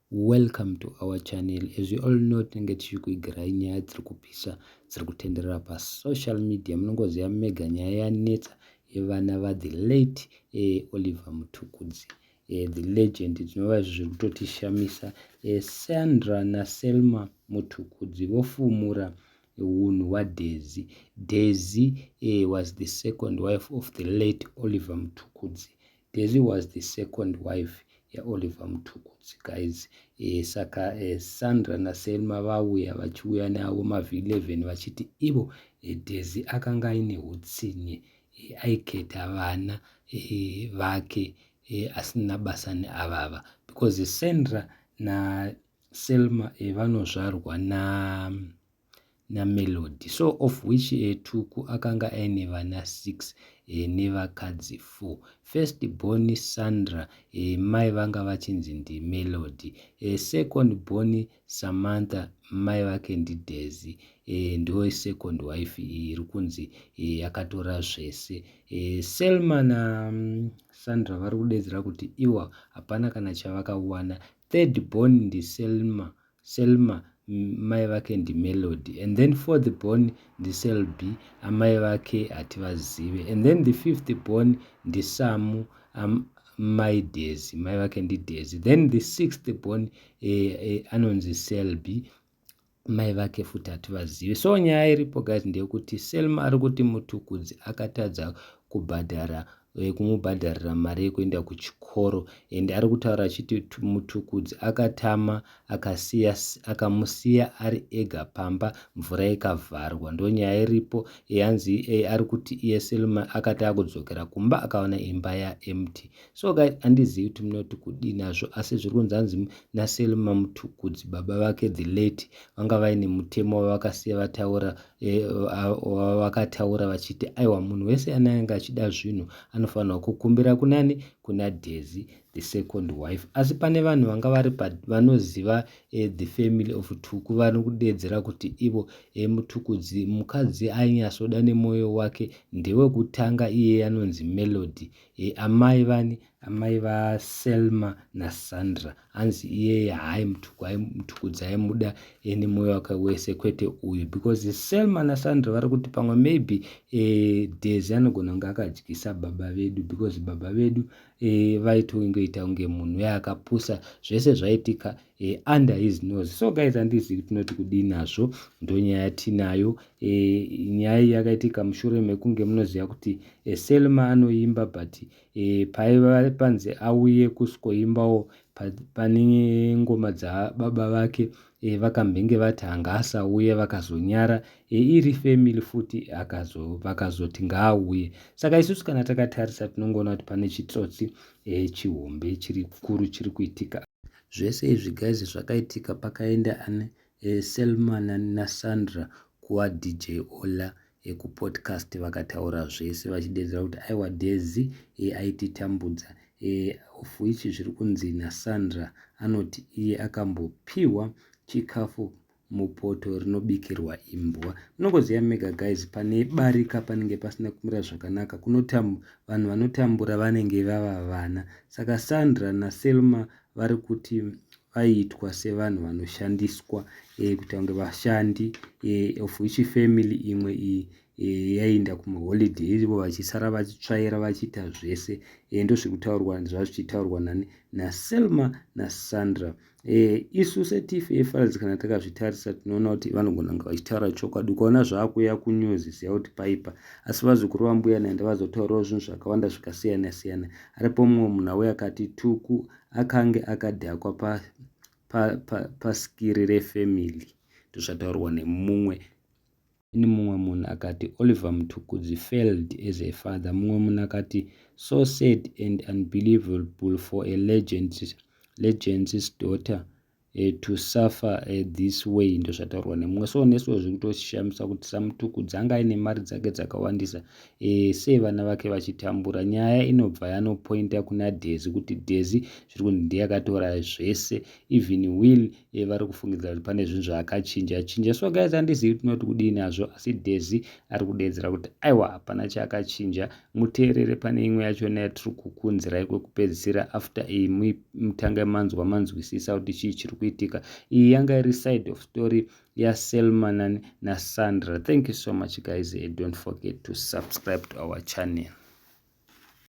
Welcome to our channel. As you all know, tinenge tichikuigirai nyaya dziri kupisa dziri kutenderera pasocial media. Munongoziva mega nyaya yanetsa yevana vathe late Oliver Mutukudzi, the legend, dzinova izvo zviri kutotishamisa. Sandra naSelma Mutukudzi vofumura unhu hwaDaisy. Daisy was the second wife of the late Oliver Mutukudzi. Daisy was the second wife yaOliver Mutukudzi, guys. Saka Sandra naSelma vauya vachiuya navo maV11 vachiti ivo Daisy akanga aine utsinye, aiketa vana vake asina basa neavava, because Sandra naSelma vanozvarwa na naMelody, so of which Tuku akanga aine vana 6 nevakadzi 4. First born Sandra, mai vanga vachinzi ndiMelody. Second born Samantha, mai vake ndiDaisy, ndo second wife iri kunzi yakatora zvese. Selma naSandra vari kudedzera kuti iwa hapana kana chavakawana. Third born ndiSelma, Selma mai vake ndiMelody, and then fourth born ndiSelby, amai vake hativazive, and then the fifth born ndiSamu, mai Daisy, mai vake ndiDaisy. Then the sixth born anonzi Selby, mai vake futi hativazive. So nyaya iripo, guys, ndeyekuti Selma ari kuti Mutukudzi akatadza kubhadhara, kumubhadharira mari yekuenda kuchikoro, and ari kutaura achiti Mutukudzi akatama akamusiya ari ega pamba, mvura ikavharwa. Ndo nyaya iripo. Yanzi ari kuti iye Selma akati akudzokera kumba akaona imba yaempty. So guys, handizivi kuti munoti kudii nazvo, asi zviri kunzi hanzi naSelma Mutukudzi, baba vake the late vanga vaine mutemo wavakasiya vataura, vakataura vachiti aiwa, munhu wese anenge achida zvinhu anofanirwa kukumbira kunani? Kuna Daisy, the second wife. Asi pane vanhu vanga vari vanoziva the family of Tuku vari kudedzera kuti ivo Mutukudzi mukadzi ainyatsoda nemwoyo wake ndewekutanga, iye anonzi Melody, amai vani? Amai vaSelma naSandra. Hanzi iyeye haai Mutukudzi aimuda nemwoyo wake wese, kwete uyu, because Selma naSandra vari kuti pamwe maybe Daisy anogona kunge akadyisa baba vedu, because baba vedu vaitongoita kunge munhu yaakapusa, zvese zvaitika under his nose. So guys, handizivi tinoti kudii nazvo. Ndonyaya yatinayo. Nyaya iyi yakaitika mushure mekunge munoziva kuti Selma anoimba, but paiva panze auye kusikoimbawo pane ngoma dzababa vake, vakambenge vati hangaasauye, vakazonyara iri family futi, vakazoti ngaauye. Saka isusu kana takatarisa tinongoona kuti pane chitsotsi chihombe chiri kuru chiri kuitika. Zvese izvi, guys, zvakaitika pakaenda ane Selma naSandra kuwaDJ Ola ekupodcast, vakataura zvese vachidedzera kuti aiwa, Daisy aititambudza, of which zviri kunzi naSandra anoti iye akambopiwa chikafu mupoto rinobikirwa imbwa. Munongoziva mega, guys, pane barika panenge pasina kumira zvakanaka, vanhu vanotambura vanenge vava vana. Saka Sandra naSelma vari kuti vaiitwa sevanhu vanoshandiswa kuita kunge vashandi, of which family imwe iyi yaienda kumaholiday, ivo vachisara vachitsvaira, vachiita zvese. Ndozviri kutaurwa, zvazvichitaurwa nani? NaSelma naSandra. Isu seTFA Files, kana takazvitarisa, tinoona kuti vanogona kunge vachitaura chokwadi. Ukaona zvaakuuya kunews, ziva kuti paipa. Asi vazukuru vambuya Nanda vazotaurawo zvinhu zvakawanda zvakasiyana siyana. Aripo mumwe munhu auya akati Tuku akange akadhakwa paskiri refamily. Ndozvataurwa nemumwe. Mumwe munhu akati Oliver Mutukudzi failed as a father. Mumwe munhu akati, "So sad and unbelievable for a legend's daughter." To suffer this way, ndozvataurwa nemumwe. So nesuwo zviri kutoshamisa kuti saMutukudzi anga aine mari dzake dzakawandisa, sei vana vake vachitambura? Nyaya inobva yanopointa kuna Dhezi kuti Dhezi zviri kunzi ndiye akatora zvese, even will. Vari kufungidzira kuti pane zvinhu zvaakachinja chinja. So guys, handizivi tinoti kudii nazvo, asi Dhezi ari kudedzera kuti aiwa, hapana chaakachinja. Muteerere pane imwe yachona yatiri kukunzirai kwekupedzisira. After iyi, mutange manzwa, manzwisisa kuti chii chiri kuitika. Iyi yanga iri side of story yaSelma naSandra. Thank you so much, guys. Don't forget to subscribe to our channel.